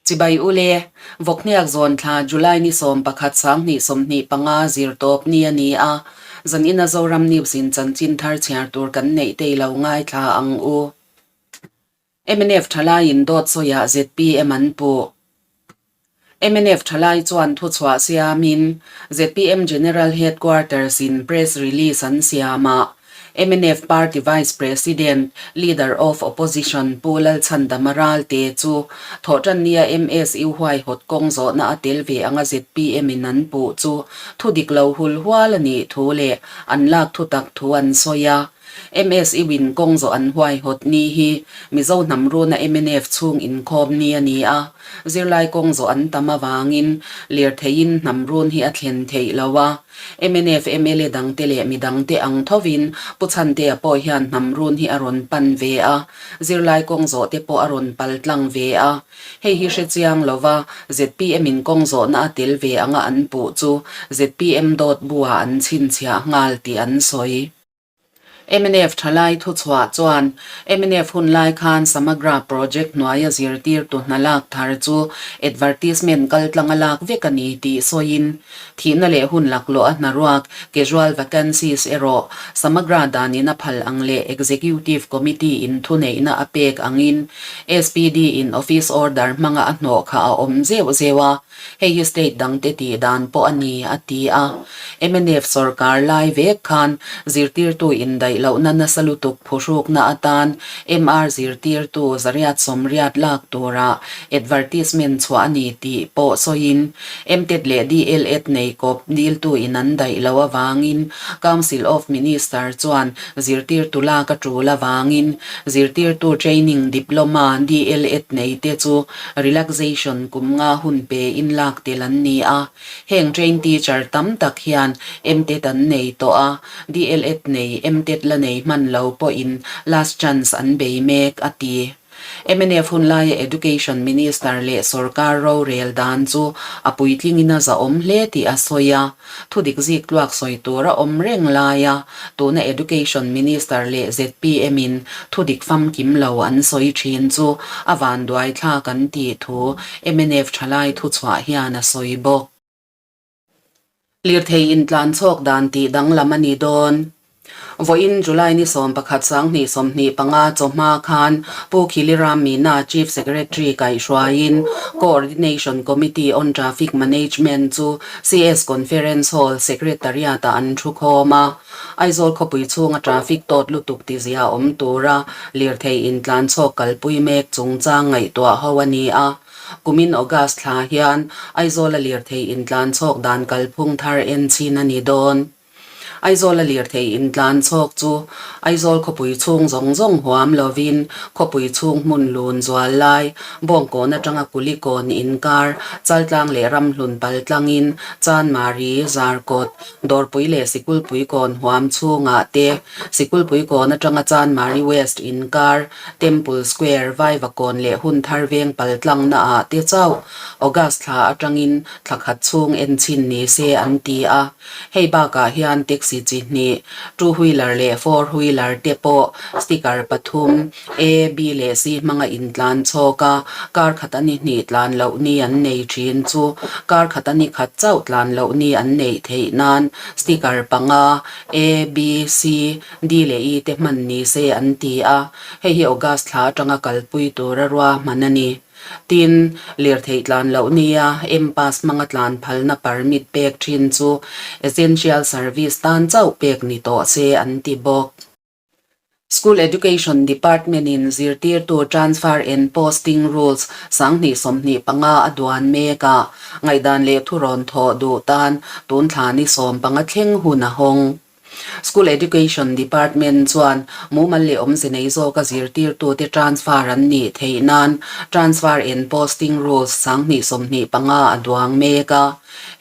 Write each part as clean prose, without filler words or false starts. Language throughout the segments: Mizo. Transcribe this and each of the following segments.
Chibai ule, Vawkhniak zawn thla July ni 11 2025 zirtawp ni a ni a, zanina Zoram News in chanchin thar chhiar tur kan neih te i lo ngaithla ang u. Mnf thalaiin dawt sawiah zpm an puh. Mnf thalai chuan thuchhuah siamin zpm General Headquarters in press release an siam a, Mnf Party Vice President, Leader of Opposition Pu Lalchhandama Ralte chu thawhtannia MSU huaihawt kawng zawhna a tel ve anga zpm in an puh chu thu dik lo hul hual a nih thu leh an lak thu tak thu an sawi a. MSU in kawng zawh an huaihawt ni hi Mizo hnam runa mnf chhung inkhawm ni a ni a, zirlai kawng zawh an tam avangin lirtheiin hnam run hi a thlen theih lo a. Mnf mla dangte leh mi dangte ang thovin Pu Chhantea pawh hian hnam run hi a rawn pan ve a, zirlai kawng zawh te pawh a rawn pal tlang ve a. Hei hi hre chiang lova zpm in kawng zawhna a tel ve anga an puh chu zpm dawt bu-ah an chhinchhiah nghal tih an sawi. Mnf thalai thuchhuah chuan mnf hun lai khan Samagra project hnuaia zirtirtu hna lak thar chu advertisement kaltlanga lak vek a ni tih sawiin thihna leh hun laklawh a hna ruak casual vacancies erawh Samagra danin a phal ang leh Executive Committee in thuneihna a pek angin SPD in office order hmanga a hnawh kha a awm zeuh zeuh a. Hei hi state dangte tih dan pawh a ni, a ti a. Mnf sorkar lai vek khan zirtirtu indaih lohna nasa lutuk phuhrukna atan MR zirtirtu zariat sawmriat lak tura advertisement chhuah a ni tih pawh sawiin MTET leh DLEd nei kawp diltu in an daih loh avangin Council of Minister chuan zirtirtu lak a tul avangin zirtirtu training diploma DLEd nei te chu Relaxation kum nga hun pe in lak tel an ni a, heng train teacher tam tak hian MTET an nei tawh a, DLEd nei MTET la nei hman lo pawhin last chance an bei mek, a ti. Mnf hun laia Education Minister leh sorkar rorel dan chu a puitlingin a zahawm hle tih a sawi a. Thudik zik tluak sawi tur a awm reng lai a, tuna Education Minister leh zpm in thudik famkim lo an sawi thin chu a vanduai thlak an tih thu mnf thalai thuchhuah hian a sawi bawk. Lirthei intlan chhawk dan tih danglam a ni dawn. Vawiin July ni 11 2025 chawhma khan Pu Khiliram Meena Chief Secretary kaihhruaiin Coordination Committee on Traffic Management chu CS Conference Hall Secretariat-ah an thu khawm a. Aizawl khawpui chhunga traffic tawt lutuk tizia awm tura lirthei intlan chhawk kalpui mek chungchang ngaihtuah ho a ni a. Kumin August thla hian Aizawla lirthei intlan chhawk dan kalphung thar enchhin a ni dawn. Aizawla lirthei intlan chhawk chu Aizawl khawpui chhung zawng zawng huam lovin khawpui chhung hmun lun zual lai, Bawngkawn atanga Kulikawn inkar, Chaltlang leh Ramhlun paltlangin Chanmari, Zarkawt, Dawrpui leh Sikulpuikawn huam chhungah te, Sikulpuikawn atanga Chanmari West inkar, Temple Square, Vaivakawn leh Hunthar veng paltlangna ah te chauh August thla atangin thla khat chhung enchhin ni se an ti a. Hei bakah hian taxi chi hnih, two wheeler leh four wheeler te pawh sticker pathum, A, B leh C hmanga intlan chhawk a, kar khat a ni hnih tlan loh ni an nei thin chu kar khat a ni khat chauh tlan loh ni an neih theih nan sticker panga, A, B, C, D leh E te hman ni se an ti a, hei hi August thla atanga kalpui tura ruahman a ni. Tin, lirthei tlan loh nia M-Pass hmanga tlan phalna permit pek thin chu essential service tan chauh pek ni tawh se an ti bawk. School Education Department-in zirtirtu transfer and posting rules 2025 a duan mek a, ngaihdan leh thurawn thawh duh tan tun thla ni 15 thleng hun a hawng. School Education Department chuan mumal leh awmze nei zawka zirtirtute transfer an nih theih nan Transfer and Posting Rules 2025 a duang mek a.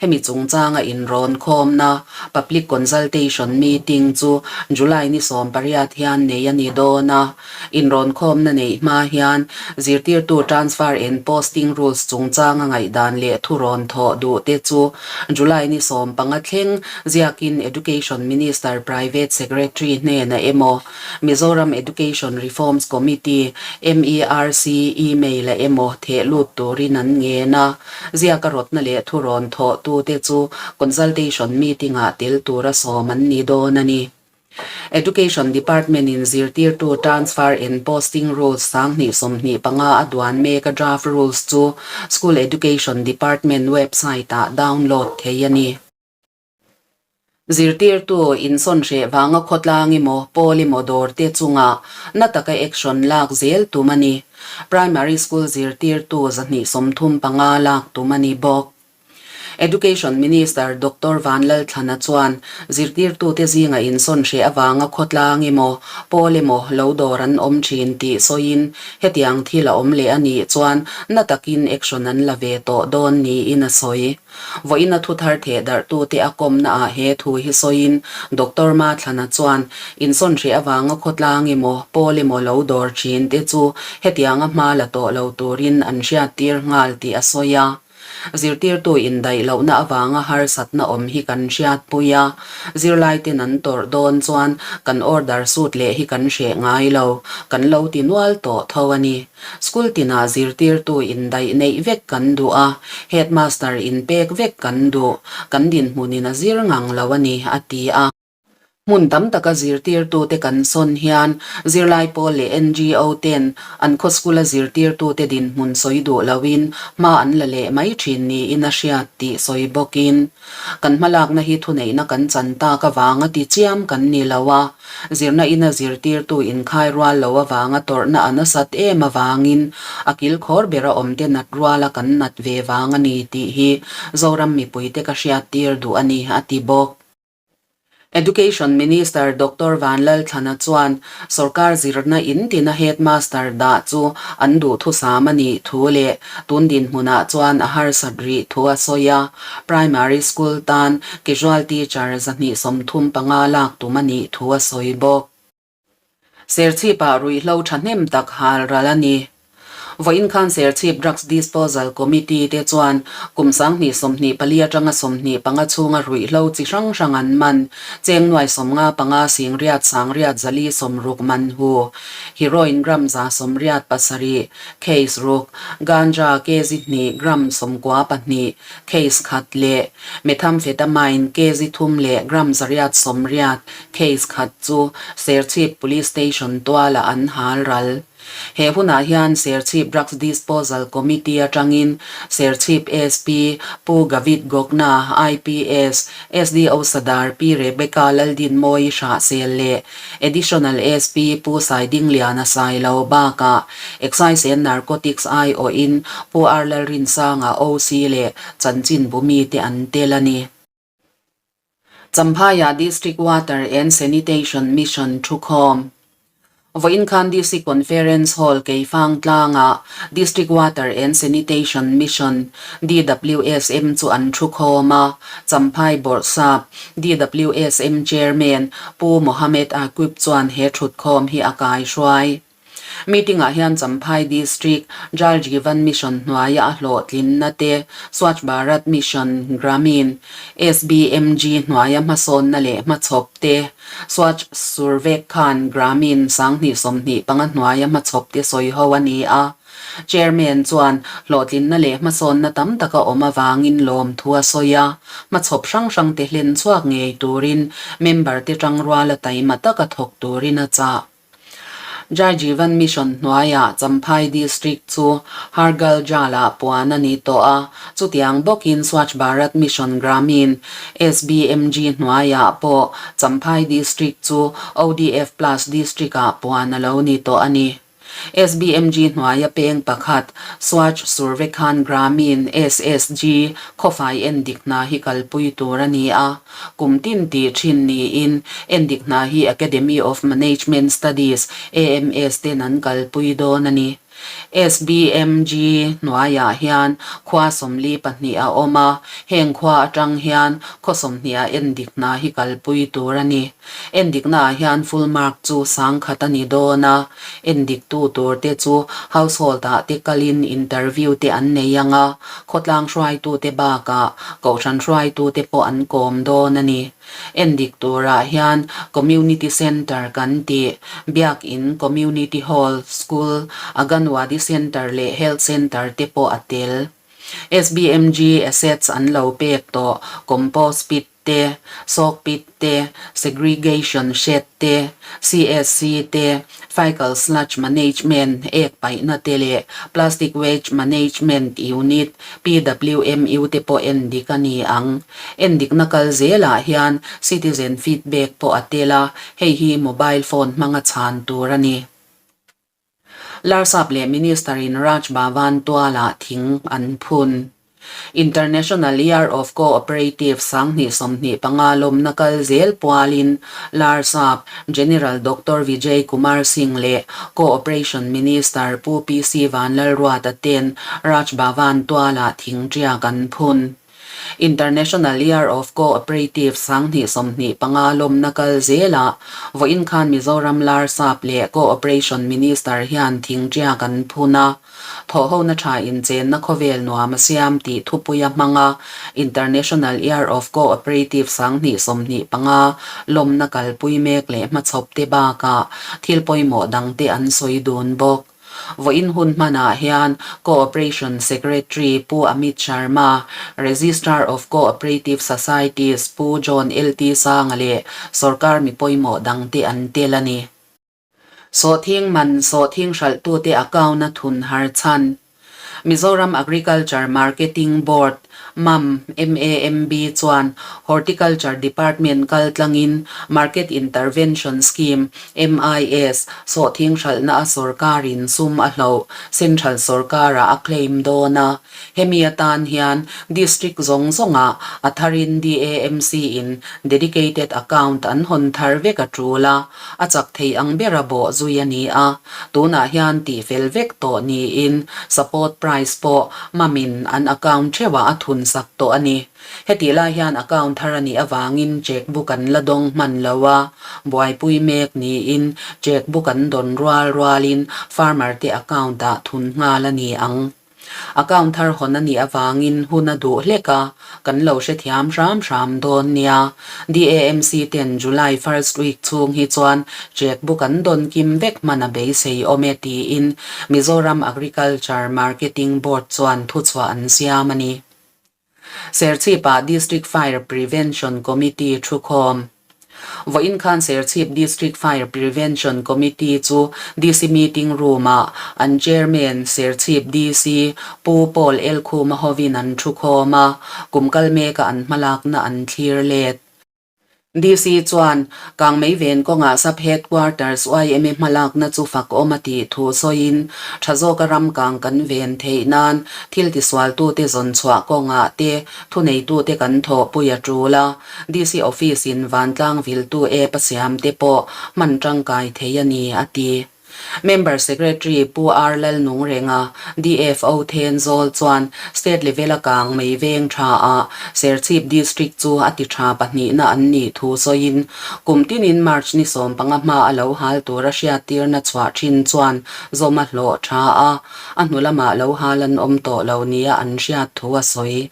Hemi chungchanga inrawn khawmna, Public Consultation Meeting, chu July ni 18 hian nei a ni dawn a. Inrawn khawmna neih hma hian zirtirtu Transfer and Posting Rules chungchanga ngaihdan leh thu rawn thawh duh te chu July ni 15 thleng ziakin Education Minister Private Secretary hnenah emaw Mizoram Education Reforms Committee, MERC, email ah emaw theh lut turin an ngen a. Ziaka rawtna leh thu rawn thawhtute chu consultation meeting ah tel tura sawm an ni dawn a ni. Education Department in zirtirtu Transfer and Posting Rules 2025 a duan mek a draft rules chu School Education Department website ah download theih a ni. Zirtirtu insawn hreh vanga khawtlang emaw, pawl emaw dawr te chungah na taka action lak zel tum a ni. Primary School zirtirtu 235 lak tum a ni bawk. Education Minister Doctor Vanlalthlana chuan zirtirtute zinga insawn hreh avanga khawtlang emaw, pawl emaw lo dawr an awm thin tih sawiin hetiang thil a awm leh a nih chuan na takin action an la ve tawh dawn niin a sawi. Vawiina thu thar theh darhtute a kawmnaah he thu hi sawiin Doctor Mathlana chuan insawn hreh avanga khawtlang emaw, pawl emaw lo dawr thin te chu hetianga hma la tawh lo turin an hriattir nghal tih a sawi a. Zirtirtu indaih lohna avanga harsatna awm hi kan hriatpui a, zirlaiten an tawrh dawn chuan kan order sut leh hi kan hreh ngai lo, kan lo ti nual tawh tho a ni. School tinah zirtirtu indaih neih vek kan duh a, headmaster inpek vek kan duh, kan dinhmunin a zir ngang lo a ni, a ti a. Hmun tam taka zirtirtute kan sawn hian zirlai pawl leh NGO ten an khaw school-a zirtirtute dinhmun sawi duh loin hma an la leh mai thin niin a hriat tih sawi bawkin, Kan hmalakna hi thuneihna kan chan tak avanga ti chiam kan ni lo a, zirna ina zirtirtu inkhai rual lo avanga tawrhna a nasat em avangin a kilkhawr bera awmte nat ruala kan nat ve vang a ni tih hi Zoram mipuite ka hriattir duh a ni, a ti bawk. Education Minister Doctor Vanlalthlana chuan sorkar zirna in tina headmaster dah chu an duhthusam a nih thu leh tun dinhmunah chuan a harsat rih thu a sawi a. Primary school tan casual teacher 235 lak tum a nih thu a sawi bawk. Serchhip-ah ruihhlo thahnem tak hal ral a ni. Vawiin khan Serchhip Drugs Disposal Committee te chuan kum 2024 atanga 25 chhunga ruihhlo chi hrang hrang an man, cheng nuai 55 singriat sangriat 460 man hu, heroin gram 187, case ruk, ganja kg hnih gram 92, case khat leh methamphetamine kg thum leh gram 880, Case khat chu Serchhip Police Station tualah an hal ral. He hunah hian Serchhip Drugs Disposal Committee atangin Serchhip SP Pu Gavit Gogna, IPS, SDO Sadar Pi Rebecca Laldinmawi Hrahsel leh Additional SP Pu Saidingliana Sailo bakah Excise and Narcotics aiawhin Pu R Lalrinsanga OC leh chanchinbu mite an tel a ni. Champhaiah District Water and Sanitation Mission thukhawm. Vawiin khan DC Conference Hall Keifang tlangah District Water and Sanitation Mission, DWSM, chu an thukhawm a, Champhai Bawrhsap, DWSM Chairman Pu Mohammed Aqib chuan he thutkhawm hi a kaihruai. Meeting-ah hian Champhai District Jal Jeevan Mission hnuaia a hlawhtlinna te, Swachh Bharat Mission, Gramin, SBMG, hnuaia hmasawnna leh hmachhawp te, Swachh Survekshan Gramin 2025 hnuaia hmachhawp te sawi ho a ni a. Chairman chuan hlawhtlinna leh hmasawnna tam taka awm avangin lawmthu a sawi a, hmachhawp hrang hrang te hlen chhuak ngei turin member te tangruala taima taka thawk turin a chah. Jai Jeevan Mission hnuaiah Champhai District chu Har Ghar Jal-ah puan a ni tawh a, chutiang bawkin Swachh Bharat Mission Gramin, SBMG, hnuaiah pawh Champhai District chu ODF Plus District-ah puan a lo ni tawh a ni. SBMG hnuaia peng pakhat, Swachh Survekshan Gramin, SSG, khawfai endik hna hi kalpui tur a ni a. Kum tin tih thin niin endik hna hi Academy of Management Studies, AMS, ten an kalpui dawn a ni. SBMG hnuaiah hian khua 42 a awm a, heng khua atang hian khaw 20 ah endik hna hi kalpui tur a ni. Endiknaah hian full mark chu 10,000 a ni dawn a, endiktu tur te chu household ah te kalin interview te an nei ang a, khawtlang hruaitute bakah kohhran hruaitute pawh an kawm dawn a ni. Endik turah hian Community Centre kan tih, Biakin, Community Hall, School, Aganwadi Centre leh Health Centre te pawh a tel. SBMG assets an lo pek tawh, Compost pit te, Soak pit te, Segregation shed te, CSC te, Faecal Sludge Management, ek paihna te leh Plastic Waste Management Unit, PWMU, te pawh endik a ni ang. Endikna kal zelah hian citizen feedback pawh a tel a, hei hi mobile phone hmanga chhan tur a ni. Larsap leh Minister in Raj Bhavan tualah thing an phun. International Year of Co-operative 2025 lawmna kal zel pualin Larsap General Doctor Vijay Kumar Singh leh Co-operation Minister Pu PC Vanlalruata ten Raj Bhavan tualah thing ṭiak an phun. International Year of Co-operative 2025 lawmna kal zelah vawiin khan Mizoram Larsap leh Co-operation Minister hian thing ṭiak an phun a, thawhhona ṭha inchenna khawvel nuam a siam tih thupui a hmang a, International Year of Co-operative 2025 lawmna kalpui mek leh hmachhawp te bakah thil pawimawh dangte an sawi dun bawk. Vawiin hun hmanah hian Co-operation Secretary Pu Amit Sharma, Registrar of Co-operative Societies Pu John LT Sanga leh sorkar mi pawimawh dangte an tel a ni. Sawhthing man sawhthing hralhtute account-a thun har chhan. Mizoram Agriculture Marketing Board, mam, MAMB, chuan Horticulture Department kaltlangin Market Intervention Scheme, MIS, sawhthing hralhna a sorkarin sum a hloh Central sorkarah a claim dawn a. Hemi atan hian District zawng zawngah a tharin DAMC-in dedicated account an hawn thar vek a tul a. A chak thei ang bera bawh zui a ni a, tunah hian tihfel vek tawh niin support price pawh Mamin an account theuhah a thun sak tawh a ni. Hetih lai hian account thar a nih avangin cheque book an la dawng hman lo a, buaipui mek niin cheque book an dawn rual rualin farmer te account ah thun nghal a ni ang. Account thar hawn a nih avangin hun a duh hlek a, kan lo hrethiam hram hram dawn nia. DAMC ten July first week chhung hi chuan cheque book an dawn kim vek hman a beisei awm e tiin Mizoram Agriculture Marketing Board chuan thuchhuah an siam a ni. Serchhip-ah District Fire Prevention Committee thukhawm. Vawiin khan Serchhip District Fire Prevention Committee chu DC Meeting Room-ah an Chairman Serchhip DC Pu Paul Elkhuma hovin an thukhawm a, kum kal meka an hmalakna an thlir let. DC chuan Kangmei ven kawngah Sub Headquarters yma hmalakna chu fak awm a tih thu sawiin, tha zawka ram kang kan ven theih nan thil tisualtute zawn chhuah kawngah te thuneitute kan thawhpui a tul a, DC Office in vantlang viltu app a siam te pawh hman tangkai thei a ni, a ti. Member Secretary Pu R Lalnungrenga, DFO Thenzawl chuan State level a kang mei veng tha ah Serchhip District chu a ti tha pahnihna an nih thu sawiin kum tinin March ni 15 hma a lo hal tura hriattirna chhuah thin chuan zawm a hlawh tha a, a hnu lamah lo hal an awm tawh lo nia an hriat thu a sawi.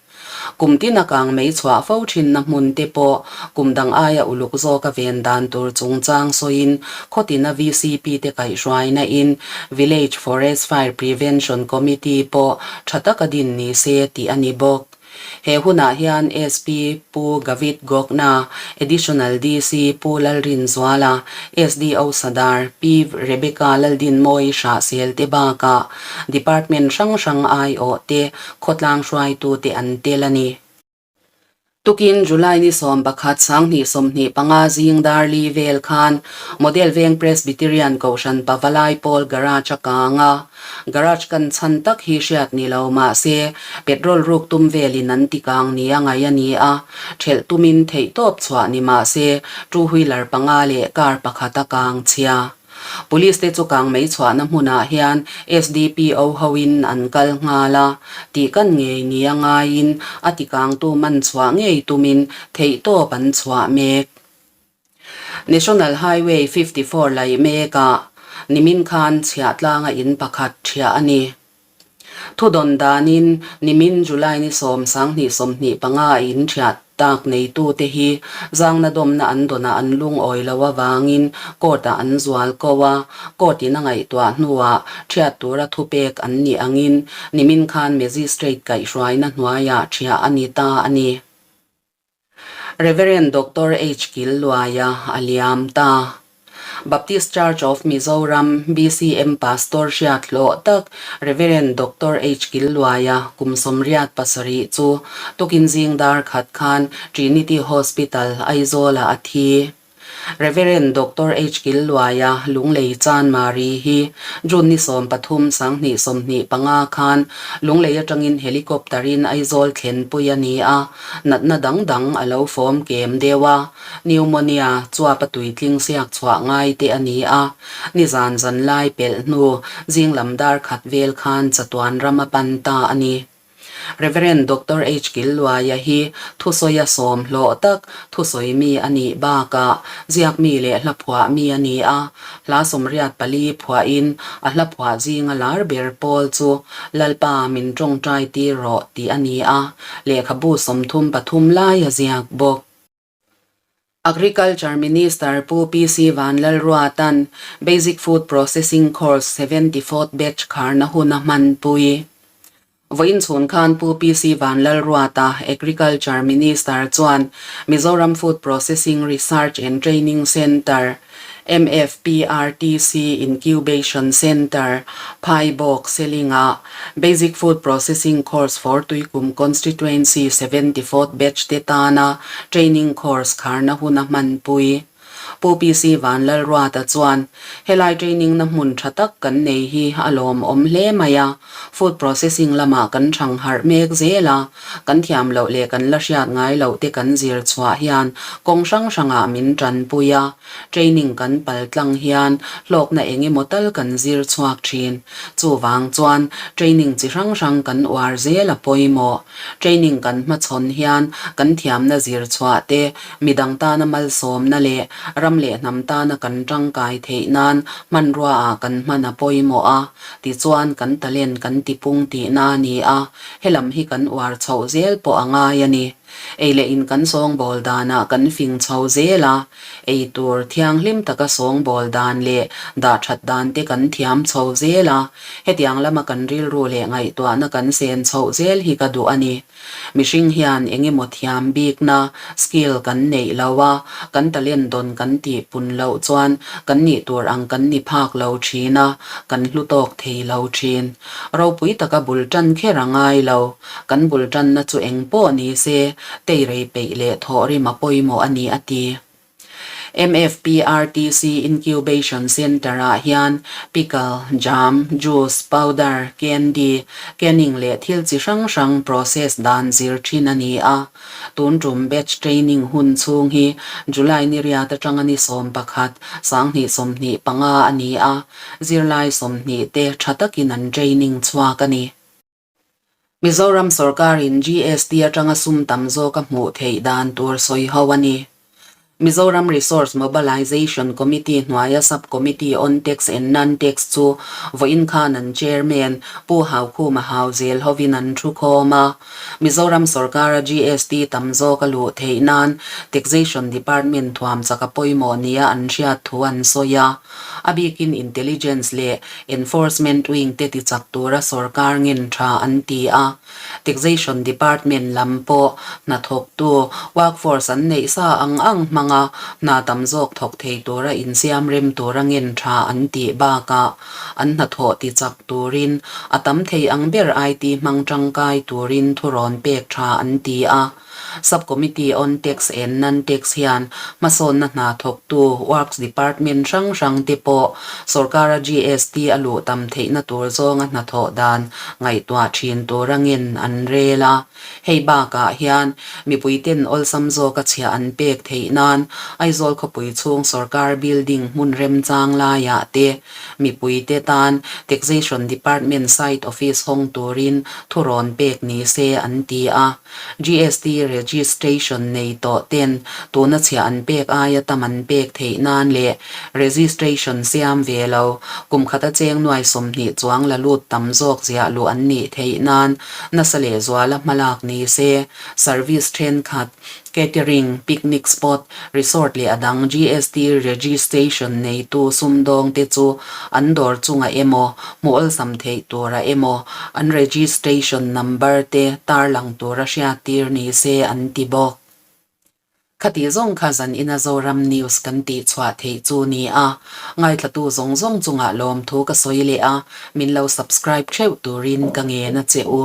Kum tin a kang mei chhuah fo thinna hmun te pawh kum dang aia uluk zawk a ven dan tur chungchang sawiin khawtina VCP te kaihhruaina in Village Forest Fire Prevention Committee pawh tha taka din ni se tih a ni bawk. He hunah hian SP Pu Gavit Gogna, Additional DC Pu Lalrinzuala, SDO Sadar Pi Rebecca Laldinmawii Hrahsel te bakah Department hrang hrang aiawh te Khawtlang hruaitute an tel a ni. Tukin July ni 11 2025 zing dar li vel khan Model Veng Presbyterian Kohhran Pavalai Pawl Garage a kang a. Garage kan chhan tak hi hriat ni lo mah se petrol ruk tum velin an ti kang nia ngaih a ni a, thelh tumin theihtawp chhuah ni mah se two wheeler panga leh car pakhat a kang chhia. Police te chu kangmei chhuahna hmunah hian SDPO hoin an kal nghal a, tih kan ngei nia ngaiin a tikangtu man chhuah ngei tumin theihtawp an chhuah mek. National Highway 54 laih mekah nimin khan chhiahtlanga in pakhat ṭhiah a ni. Thudawn danin nimin July ni 10, 2025 a in ṭhiah tak neitute hi zangna dawmna an dawnah an lungawi lo avangin court-ah an zual ko a, court-in a ngaihtuah hnuah ṭhiat tura thupek an nih angin nimin khan Magistrate kaihhruaina hnuaiah ṭhiah a ni ta a ni. Rev. Doctor H. Killuaia a liam ta. Baptist Church of Mizoram, BCM, Pastor hriat hlawh tak Rev. Doctor H. Killuaia kum 87 chu tukin zing dar khat khan Trinity Hospital, Aizawlah a thi. Rev. Doctor H. Killuaia Lunglei Chanmari hi June ni 13, 2025 khan Lunglei atangin helicopter in Aizawl thlenpui a ni a, natna dang dang a lo fawm kem deuh a, pneumonia chuap a tuitling siak chhuah ngai te a ni a, nizan zanlai pelh hnu zinglam dar khat vel khan chatuan ram a pan ta a ni. Rev. Doctor H. Killuaia hi thusawia sawm hlawh tak thusawi mi a nih bakah ziak mi leh hla phuah mi a ni a, hla 84 phuahin a hla phuah zinga lar ber pawl chu Lalpa min tawngtai tir rawh tih a ni a, lehkhabu 33 lai a ziak bawk. Agriculture Minister Pu PC Vanlalruata'n Basic Food Processing Course 74th Batch kharna hun a hmanpui. Vawiin chhun khan Pu PC Vanlalruata, Agriculture Minister chuan Mizoram Food Processing Research and Training Centre, MFPRTC Incubation Centre, Phaibawk, Seling-ah Basic Food Processing Course for Tuikum Constituency 74th Batch te tana training course kharna hun a hmanpui. Pu PC Vanlalruata chuan, Helai training na hmun tha tak kan nei hi a lawmawm hle mai a, food processing lamah kan thang harh mek zel a, kan thiam loh leh kan la hriat ngai loh te kan zir chhuah hian kawng hrang hrangah min tanpui a, Training kan pal tlang hian hlawkna eng emaw tal kan zir chhuak thin. Chuvang chuan training chi hrang hrang kan uar zel a pawimawh. Training kan hmachhawn hian kan thiamna zir chhuah te, midang tana malsawmna leh ram leh hnam tana kan tangkai theih nan hmanrua ah kan hman a pawimawh a, tichuan kan talent kan tipung tihna a ni a, helam hi kan uar chhoh zel pawh a ngai a ni. Ei leh in kan sawngbawl danah kan fing chho zel a, ei tur thianghlim taka sawngbawl dan leh dah that dan te kan thiam chho zel a, hetiang lama kan rilru leh ngaihtuahna kan sen chhoh zel hi ka duh a ni. Mihring hian eng emaw thiam bikna, skill, kan neih lo a, kan talent dawn kan tih pun loh chuan kan nih tur ang kan ni phak lo thin a, kan hlu tawk thei lo thin. Ropui taka bul tan kher a ngai lo. Kan bul tanna chu eng pawh ni se, teirei peih leh thawhrim a pawimawh a ni, a ti. MFPRTC Incubation Centre-ah hian pickle, jam, juice, powder, candy, canning leh thil chi hrang hrang process dan zir thin a ni a. Tun tum batch training hun chhung hi July ni riat atanga ni 11, 2025 a ni a, zirlai 20 te tha takin an training chhuak a ni. Mizoram sorkarin GST atanga sum tam zawk a hmuh theih dan tur sawi ho a ni. Mizoram Resource Mobilisation Committee hnuaia Sub-Committee on Tax and Non-Tax chu vawiin khan an Chairman Pu Haukhuma Hauzel hovin an thu khawm a. Mizoram sorkara GST tam zawk a luh theih nan Taxation Department thuam chak a pawimawh nia an hriat thu an sawi a. A bikin Intelligence leh Enforcement Wing te tichak tura sorkar ngen tha an ti a, Taxation Department lam pawh hnathawktu workforce an neih sa ang ang hmanga hna tam zawk thawk thei tura insiam rem tura ngen tha an tih bakah an hnathawh tichak turin a tam thei ang ber IT hmang tangkai turin thurawn pek tha an ti a. Sub Committee on Tax and Non-Tax hian hmasawnna hna thawktu Works Department hrang hrang te pawh sawrkara GST a luh tam theihna tur zawnga hnathawh dan ngaihtuah thin tur angin an rel a. Hei bakah hian mipuiten awlsam zawka chhiah an pek theih nan Aizawl khawpui chhung sawrkar building hmun remchang laiah te mipuite tan Taxation Department site office hawng turin thurawn pek ni se an ti a. GST registration nei tawh ten tuna chhiah an pek aia tam an pek theih nan leh registration siam ve lo kum khata cheng nuai 20 chuang la lut tam zawk ziah luh an nih theih nan nasa leh zuala hmalak ni se service thenkhat Catering, picnic spot, resort leh a dang GST registration neitu sumdawngte chu an dawr chungah emaw, hmuh awlsam theih turah emaw an registration number te tarlang tura hriattir ni se an ti bawk. Khati zawng kha zan ina Zoram News kan tih chhuah theih chu ni a, ngaithlatu zawng zawng chungah lawmthu ka sawi leh a, min lo subscribe theuh turin ka ngen a che u.